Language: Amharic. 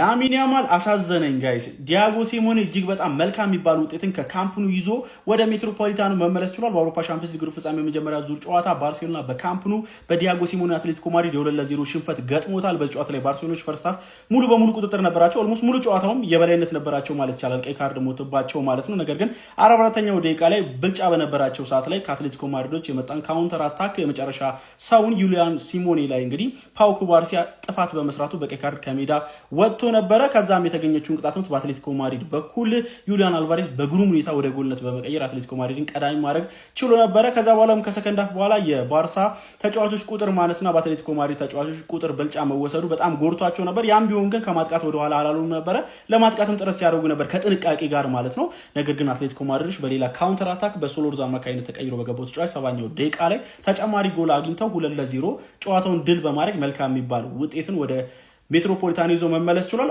ላሚን ያማል አሳዘነኝ guys። ዲያጎ ሲሞኔ እጅግ በጣም መልካም የሚባል ውጤትን ከካምፕኑ ይዞ ወደ ሜትሮፖሊታኑ መመለስ ችሏል። በአውሮፓ ሻምፒዮንስ ሊግ ሩብ ፍጻሜ የመጀመሪያ ዙር ጨዋታ ባርሴሎና በካምፕኑ በዲያጎ ሲሞኔ አትሌቲኮ ማድሪድ የ2-0 ሽንፈት ገጥሞታል። በዚህ ጨዋታ ላይ ባርሴሎናዎች first half ሙሉ በሙሉ ቁጥጥር ነበራቸው። Almost ሙሉ ጨዋታውም የበላይነት ነበራቸው ማለት ይቻላል። ቀይ ካርድ ሞቶባቸው ማለት ነው። ነገር ግን 44ኛው ደቂቃ ላይ ብልጫ በነበራቸው ሰዓት ላይ ከአትሌቲኮ ማድሪዶች የመጣን counter attack የመጨረሻ ሰውን ዩሊያን ሲሞኔ ላይ እንግዲህ ፓው ኩባርሲ ጥፋት በመስራቱ በቀይ ካርድ ከሜዳ ወጥቶ ነበረ። ከዛም የተገኘችውን ቅጣት ምት በአትሌቲኮ ማድሪድ በኩል ዩሊያን አልቫሬዝ በግሩም ሁኔታ ወደ ጎልነት በመቀየር አትሌቲኮ ማድሪድን ቀዳሚ ማድረግ ችሎ ነበረ። ከዛ በኋላም ከ second half በኋላ የባርሳ ተጫዋቾች ቁጥር ማነስና በአትሌቲኮ ማድሪድ ተጫዋቾች ቁጥር ብልጫ መወሰዱ በጣም ጎድቷቸው ነበር። ያም ቢሆን ግን ከማጥቃት ወደኋላ አላሉም ነበረ። ለማጥቃትም ጥረት ሲያደርጉ ነበር ከጥንቃቄ ጋር ማለት ነው። ነገር ግን አትሌቲኮ ማድሪዶች በሌላ counter attack በሶሎርዝ አማካኝነት ተቀይሮ በገባው ተጫዋች 70ኛው ደቂቃ ላይ ተጨማሪ ጎል አግኝተው 2-0 ጨዋታውን ድል በማድረግ መልካም የሚባል ውጤትን ወደ ሜትሮፖሊታን ይዞ መመለስ ችሏል።